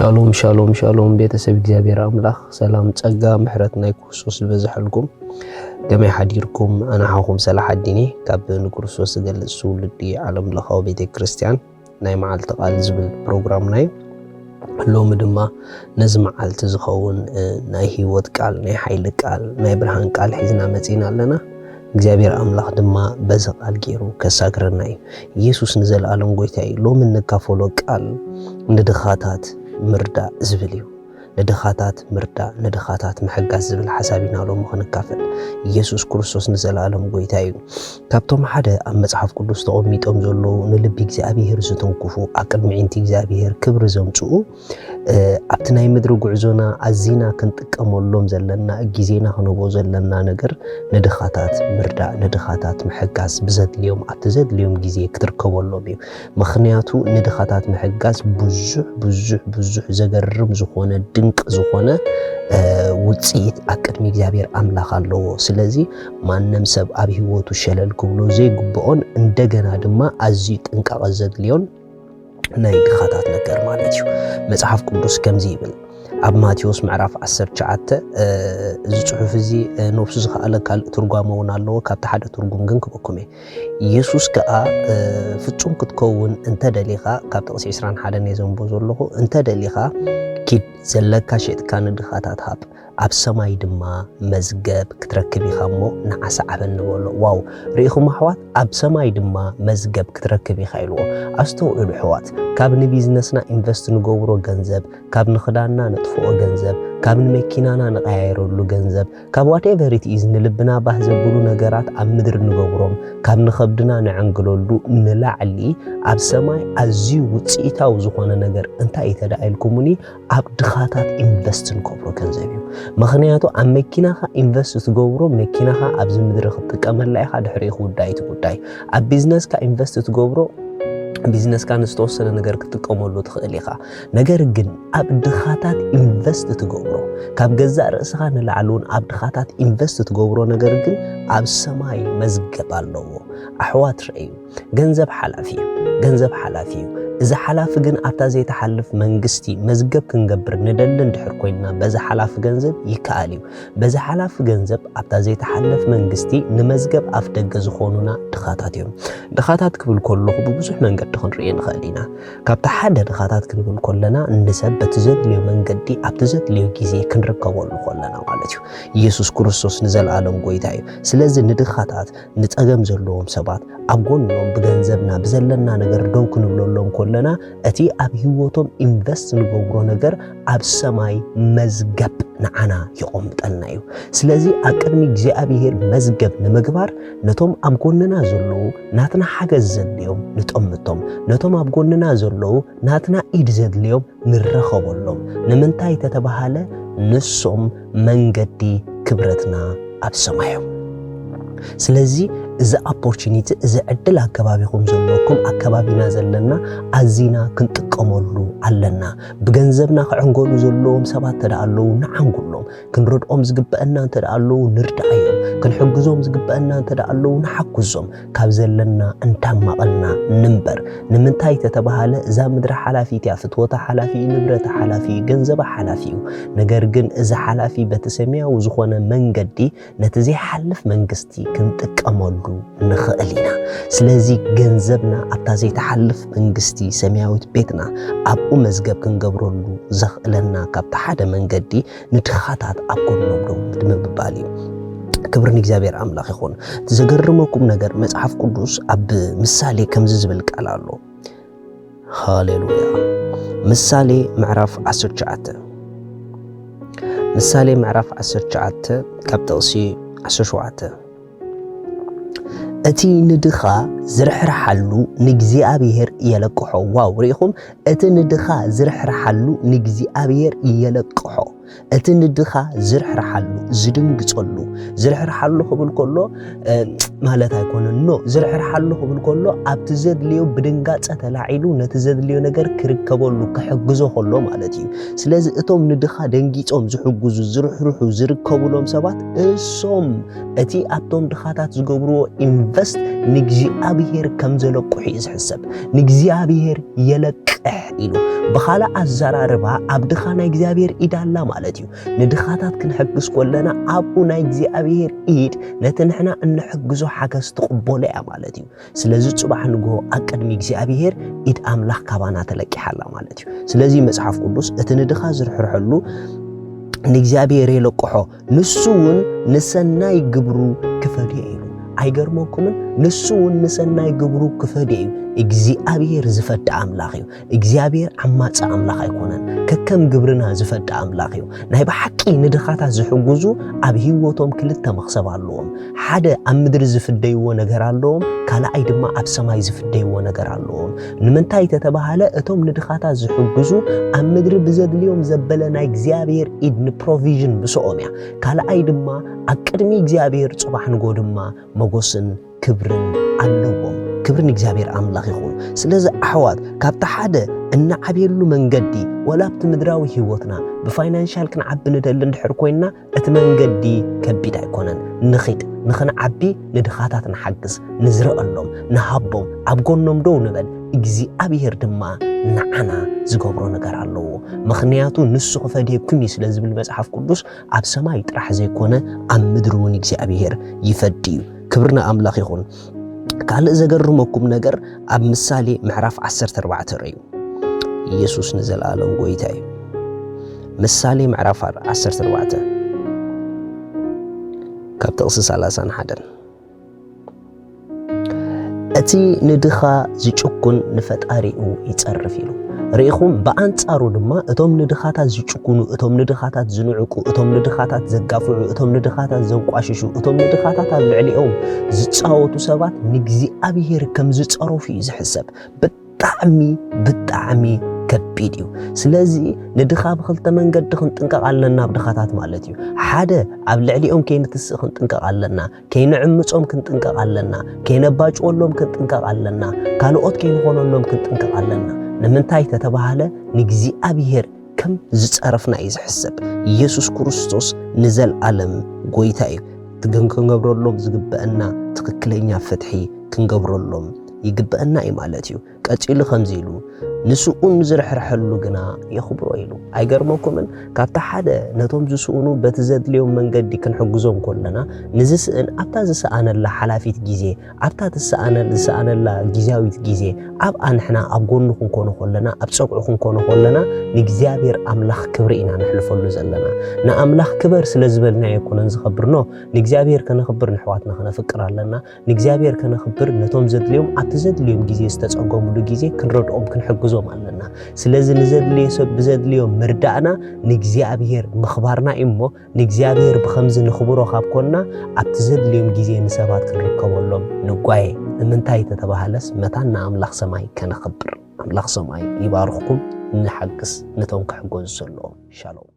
ሻሎም ሻሎም ሻሎም፣ ቤተሰብ እግዚኣብሔር ኣምላኽ ሰላም፣ ጸጋ፣ ምሕረት ናይ ክርስቶስ ዝበዝሐልኩም። ከመይ ሓዲርኩም? ኣነ ሓኹም ሰላሕ ኣዲኒ ካብ ንክርስቶስ ዝገልጽ ትውልዲ ዓለም ለኻዊ ቤተ ክርስቲያን ናይ መዓልቲ ቃል ዝብል ፕሮግራምና እዩ። ሎሚ ድማ ነዚ መዓልቲ ዝኸውን ናይ ህይወት ቃል፣ ናይ ሓይሊ ቃል፣ ናይ ብርሃን ቃል ሒዝና መጺና ኣለና። እግዚኣብሔር ኣምላኽ ድማ በዚ ቃል ገይሩ ከሳግረና እዩ። ኢየሱስ ንዘለኣለም ጎይታ እዩ። ሎሚ እንካፈሎ ቃል ንድኻታት ምርዳእ ዝብል እዩ። ንድኻታት ምርዳእ፣ ንድኻታት ምሕጋዝ ዝብል ሓሳብ ኢና ሎሚ ክንካፈል። ኢየሱስ ክርስቶስ ንዘለኣለም ጎይታ እዩ። ካብቶም ሓደ ኣብ መጽሓፍ ቅዱስ ተቐሚጦም ዘለዉ ንልቢ እግዚኣብሔር ዝትንክፉ፣ ኣብ ቅድሚ ዕንቲ እግዚኣብሔር ክብሪ ዘምጽኡ፣ ኣብቲ ናይ ምድሪ ጉዕዞና ኣዚና ክንጥቀመሎም ዘለና፣ ግዜና ክንህቦ ዘለና ነገር ንድኻታት ምርዳእ፣ ንድኻታት ምሕጋዝ፣ ብዘድልዮም ኣብቲ ዘድልዮም ግዜ ክትርከበሎም እዩ። ምኽንያቱ ንድኻታት ምሕጋዝ ብዙሕ ብዙሕ ብዙሕ ዘገርም ዝኾነ ድንቅ ዝኾነ ውፅኢት ኣብ ቅድሚ እግዚኣብሔር ኣምላኽ ኣለዎ። ስለዚ ማንም ሰብ ኣብ ህይወቱ ሸለል ክብሎ ዘይግብኦን እንደገና ድማ ኣዝዩ ጥንቃቐ ዘድልዮን ናይ ድኻታት ነገር ማለት እዩ። መጽሓፍ ቅዱስ ከምዚ ይብል ኣብ ማቴዎስ ምዕራፍ ዓሰርተ ትሽዓተ፣ እዚ ጽሑፍ እዚ ነብሱ ዝኸኣለ ካልእ ትርጓመ እውን ኣለዎ። ካብቲ ሓደ ትርጉም ግን ክበኩም እየ። ኢየሱስ ከኣ ፍጹም ክትከውን እንተ ደሊኻ፣ ካብ ጥቕሲ ዕስራን ሓደን እየ ዘንቦ ዘለኹ፣ እንተ ደሊኻ ኪድ ዘለካ ሸጥካ ንድኻታት ሃብ፣ ኣብ ሰማይ ድማ መዝገብ ክትረክብ ኢኻ እሞ ንዓ ሰዓበኒ በሎ። ዋው! ርኢኹም ኣሕዋት፣ ኣብ ሰማይ ድማ መዝገብ ክትረክብ ኢኻ ኢልዎ። ኣስተውዕሉ ኣሕዋት፣ ካብ ንቢዝነስና ኢንቨስት ንገብሮ ገንዘብ፣ ካብ ንኽዳንና ነጥፍኦ ገንዘብ፣ ካብ ንመኪናና ንቐያየረሉ ገንዘብ፣ ካብ whatever it is ንልብና ባህ ዘብሉ ነገራት ኣብ ምድሪ ንገብሮም፣ ካብ ንኸብድና ንዕንግለሉ ንላዕሊ ኣብ ሰማይ ኣዝዩ ውፅኢታዊ ዝኾነ ነገር እንታይ እዩ ተደኣ ኢልኩምኒ? ኣብ ድኻታት ኢንቨስት ንገብሮ ገንዘብ እዩ። ምኽንያቱ ኣብ መኪናኻ ኢንቨስት ትገብሮ፣ መኪናኻ ኣብዚ ምድሪ ክትጥቀመላ ኢኻ፣ ድሕሪኡ ክውዳእ እቲ ጉዳይ። ኣብ ቢዝነስካ ኢንቨስት ትገብሮ፣ ቢዝነስካ ንዝተወሰነ ነገር ክትጥቀመሉ ትኽእል ኢኻ። ነገር ግን ኣብ ድኻታት ኢንቨስት ትገብሮ፣ ካብ ገዛእ ርእስኻ ንላዕሊ እውን ኣብ ድኻታት ኢንቨስት ትገብሮ ነገር ግን ኣብ ሰማይ መዝገብ ኣለዎ። ኣሕዋት ረእዩ፣ ገንዘብ ሓላፊ እዩ። ገንዘብ ሓላፊ እዩ። እዚ ሓላፊ ግን ኣብታ ዘይትሓልፍ መንግስቲ መዝገብ ክንገብር ንደሊ እንድሕር ኮይንና፣ በዚ ሓላፊ ገንዘብ ይከኣል እዩ። በዚ ሓላፊ ገንዘብ ኣብታ ዘይትሓልፍ መንግስቲ ንመዝገብ ኣፍ ደገ ዝኾኑና ድኻታት እዮም። ድኻታት ክብል ከለኹ ብብዙሕ መንገዲ ክንርኢ ንኽእል ኢና። ካብቲ ሓደ ድኻታት ክንብል ከለና ንሰብ በቲ ዘድልዮ መንገዲ ኣብቲ ዘድልዮ ግዜ ክንርከበሉ ከለና ማለት እዩ። ኢየሱስ ክርስቶስ ንዘለኣለም ጎይታ እዩ። ስለዚ ንድኻታት፣ ንጸገም ዘለዎም ሰባት ኣብ ጎኖም ብገንዘብና ብዘለና ነገር ደው ክንብለሎም ከለና እቲ ኣብ ህይወቶም ኢንቨስት ንገብሮ ነገር ኣብ ሰማይ መዝገብ ንዓና ይቖምጠልና እዩ። ስለዚ ኣብ ቅድሚ እግዚኣብሔር መዝገብ ንምግባር ነቶም ኣብ ጎንና ዘለዉ ናትና ሓገዝ ዘድልዮም ንጠምቶም፣ ነቶም ኣብ ጎንና ዘለዉ ናትና ኢድ ዘድልዮም ንረኸበሎም። ንምንታይ ተተባሃለ ንሶም መንገዲ ክብረትና ኣብ ሰማዮም። ስለዚ እዚ ኦፖርቹኒቲ፣ እዚ ዕድል ኣከባቢኹም ዘለኩም፣ ኣከባቢና ዘለና ኣዚና ክንጥቀመሉ ኣለና። ብገንዘብና ክዕንገሉ ዘለዎም ሰባት እንተ ደኣ ኣለዉ ንዓንግሎም። ክንረድኦም ዝግበአና እንተ ደኣ ኣለዉ ንርድኣዮም። ክንሕግዞም ዝግበአና እንተ ደኣ ኣለዉ ንሓግዞም። ካብ ዘለና እንዳማቐልና ንንበር። ንምንታይ ተተባሃለ እዛ ምድሪ ሓላፊት እያ፣ ፍትወታ ሓላፊ እዩ፣ ንብረታ ሓላፊ እዩ፣ ገንዘባ ሓላፊ እዩ። ነገር ግን እዚ ሓላፊ በቲ ሰማያዊ ዝኾነ መንገዲ ነቲ ዘይሓልፍ መንግስቲ ክንጥቀመሉ ንኽእል ኢና። ስለዚ ገንዘብና ኣብታ ዘይትሓልፍ መንግስቲ ሰማያዊት ቤትና ኣብኡ መዝገብ ክንገብረሉ ዘኽእለና ካብቲ ሓደ መንገዲ ንድኻታት ኣብ ጎኖም ደው ንምባል እዩ። ክብሪ ንእግዚኣብሔር ኣምላኽ ይኹን። እቲ ዘገርመኩም ነገር መጽሓፍ ቅዱስ ኣብ ምሳሌ ከምዚ ዝብል ቃል ኣሎ። ሃሌሉያ። ምሳሌ ምዕራፍ ዓሰርተ ትሽዓተ፣ ምሳሌ ምዕራፍ ዓሰርተ ትሽዓተ ካብ ጥቕሲ ዓሰርተ ሸውዓተ፣ እቲ ንድኻ ዝርሕርሓሉ ንእግዚኣብሔር የለቅሖ። ዋው፣ ርኢኹም? እቲ ንድኻ ዝርሕርሓሉ ንእግዚኣብሔር የለቅሖ። እቲ ንድኻ ዝርሕርሓሉ፣ ዝድንግጸሉ፣ ዝርሕርሓሉ ክብል ከሎ፣ እ፣ ማለት ኣይኮነን። ኖ፣ ዝርሕርሓሉ ክብል ከሎ ኣብቲ ዘድልዮ ብድንጋጸ ተላዒሉ ነቲ ዘድልዮ ነገር ክርከበሉ ክሕግዞ ከሎ ማለት እዩ። ስለዚ እቶም ንድኻ ደንጊጾም ዝሕግዙ፣ ዝርሕርሑ፣ ዝርከቡሎም ሰባት እሶም እቲ ኣብቶም ድኻታት ዝገብርዎ ኢንቨስት ንእግዚኣብሔር ከም ዘለቅሑ እዩ ዝሕሰብ። ንእግዚኣብሔር የለቅሕ እሕ ኢሉ። ብኻልእ ኣዘራርባ ኣብ ድኻ ናይ እግዚኣብሔር ኢድ ኣላ ማለት እዩ። ንድኻታት ክንሕግዝ ከለና ኣብኡ ናይ እግዚኣብሔር ኢድ ነቲ ንሕና እንሕግዞ ሓገዝ ትቕበሎ እያ ማለት እዩ። ስለዚ ጽባሕ ንግሆ ኣብ ቅድሚ እግዚኣብሔር ኢድ ኣምላኽ ካባና ተለቂሓ ኣላ ማለት እዩ። ስለዚ መጽሓፍ ቅዱስ እቲ ንድኻ ዝርሕርሐሉ ንእግዚኣብሔር የለቅሖ፣ ንሱ እውን ንሰናይ ግብሩ ክፈድዮ ኢሉ። ኣይገርመኩምን? ንሱ እውን ንሰናይ ግብሩ ክፈድዮ እዩ። እግዚኣብሔር ዝፈዲ ኣምላኽ እዩ። እግዚኣብሔር ዓማጺ ኣምላኽ ኣይኮነን። ከከም ግብርና ዝፈዲ ኣምላኽ እዩ። ናይ ብሓቂ ንድኻታት ዝሕግዙ ኣብ ህይወቶም ክልተ መኽሰብ ኣለዎም። ሓደ ኣብ ምድሪ ዝፍደይዎ ነገር ኣለዎም፣ ካልኣይ ድማ ኣብ ሰማይ ዝፍደይዎ ነገር ኣለዎም። ንምንታይ ተተባሃለ እቶም ንድኻታት ዝሕግዙ ኣብ ምድሪ ብዘድልዮም ዘበለ ናይ እግዚኣብሔር ኢድ ንፕሮቪዥን ምስኦም እያ። ካልኣይ ድማ ኣብ ቅድሚ እግዚኣብሔር ጽባሕ ንጎ ድማ መጎስን ክብርን ኣለዎም። ክብርን እግዚኣብሔር ኣምላኽ ይኹን። ስለዚ ኣሕዋት ካብቲ ሓደ እናዓብየሉ መንገዲ ወላ ኣብቲ ምድራዊ ህይወትና ብፋይናንሻል ክንዓቢ ንደሊ እንድሕር ኮይንና እቲ መንገዲ ከቢድ ኣይኮነን። ንኺድ ንኽንዓቢ ንድኻታት ንሓግዝ፣ ንዝረአሎም፣ ንሃቦም፣ ኣብ ጎኖም ደው ንበል። እግዚኣብሔር ድማ ንዓና ዝገብሮ ነገር ኣለዎ። ምኽንያቱ ንሱ ክፈድየኩም እዩ ስለ ዝብል መጽሓፍ ቅዱስ ኣብ ሰማይ ጥራሕ ዘይኮነ ኣብ ምድሪ እውን እግዚኣብሔር ይፈዲ እዩ። ክብሪ ንኣምላኽ ይኹን። ካልእ ዘገርመኩም ነገር ኣብ ምሳሌ ምዕራፍ ዓሰርተ ኣርባዕተ ርእዩ። ኢየሱስ ንዘለኣለም ጎይታ እዩ። ምሳሌ ምዕራፍ ዓሰርተ ኣርባዕተ ካብ ጥቕሲ ሰላሳን ሓደን። እቲ ንድኻ ዝጭኩን ንፈጣሪኡ ይጸርፍ ኢሉ። ርኢኹም፣ ብኣንጻሩ ድማ እቶም ንድኻታት ዝጭኩኑ፣ እቶም ንድኻታት ዝንዕቁ፣ እቶም ንድኻታት ዘጋፍዑ፣ እቶም ንድኻታት ዘንቋሽሹ፣ እቶም ንድኻታት ኣብ ልዕሊኦም ዝጻወቱ ሰባት ንእግዚኣብሔር ከም ዝጸረፉ እዩ ዝሕሰብ። ብጣዕሚ፣ ብጣዕሚ ከቢድ እዩ። ስለዚ ንድኻ ብኽልተ መንገዲ ክንጥንቀቕ ኣለና፣ ኣብ ድኻታት ማለት እዩ። ሓደ፣ ኣብ ልዕሊኦም ከይንትስእ ክንጥንቀቕ ኣለና። ከይንዕምጾም ክንጥንቀቕ ኣለና። ከይነባጭወሎም ክንጥንቀቕ ኣለና። ካልኦት ከይንኾነሎም ክንጥንቀቕ ኣለና። ንምንታይ ተተባሃለ ንእግዚኣብሔር ከም ዝጸረፍና እዩ ዝሕሰብ። ኢየሱስ ክርስቶስ ንዘለኣለም ጎይታ እዩ። እቲ ግን ክንገብረሎም ዝግበአና ትኽክለኛ ፍትሒ ክንገብረሎም ይግበአና እዩ ማለት እዩ። ቀጺሉ ከምዚ ኢሉ፣ "ንስኡን ዝርሕርሐሉ ግና የኽብሮ" ኢሉ። ኣይገርመኩምን? ካብቲ ሓደ ነቶም ዝስኡኑ በቲ ዘድልዮም መንገዲ ክንሕግዞም ከለና፣ ንዝስእን ኣብታ ዝሰኣነላ ሓላፊት ግዜ፣ ኣብታ ትሰኣነል-፣ ዝሰኣነላ ግዝያዊት ግዜ፣ ኣብኣ ንሕና ኣብ ጎኑ ክንኮኖ ከለና፣ ኣብ ጸግዑ ክንኮኖ ከለና፣ ንእግዚኣብሔር ኣምላኽ ክብሪ ኢና ነሕልፈሉ ዘለና። ንኣምላኽ ክበር ስለ ዝበልናዮ ኣይኮነን ዝኸብር፣ ኖ፣ ንእግዚኣብሔር ከነኽብር ንሕዋትና ከነፍቅር ኣለና። ንእግዚኣብሔር ከነኽብር ነቶም ዘድልዮም ኣብቲ ዘድልዮም ግዜ ዝተጸገሙሉ ግዜ ክንረድኦም ክንሕግዞም ኣለና። ስለዚ ንዘድልዮ ሰብ ብዘድልዮ ምርዳእና ንእግዚኣብሔር ምኽባርና እዩ እሞ ንእግዚኣብሔር ብኸምዚ ንኽብሮ ካብ ኮንና ኣብቲ ዘድልዮም ግዜ ንሰባት ክንርከበሎም ንጓየ። ንምንታይ ተተባህለስ መታን ንኣምላኽ ሰማይ ከነኽብር። ኣምላኽ ሰማይ ይባርኽኩም። ንሓግዝ ነቶም ክሕገዙ ዘለዎም። ሻሎም።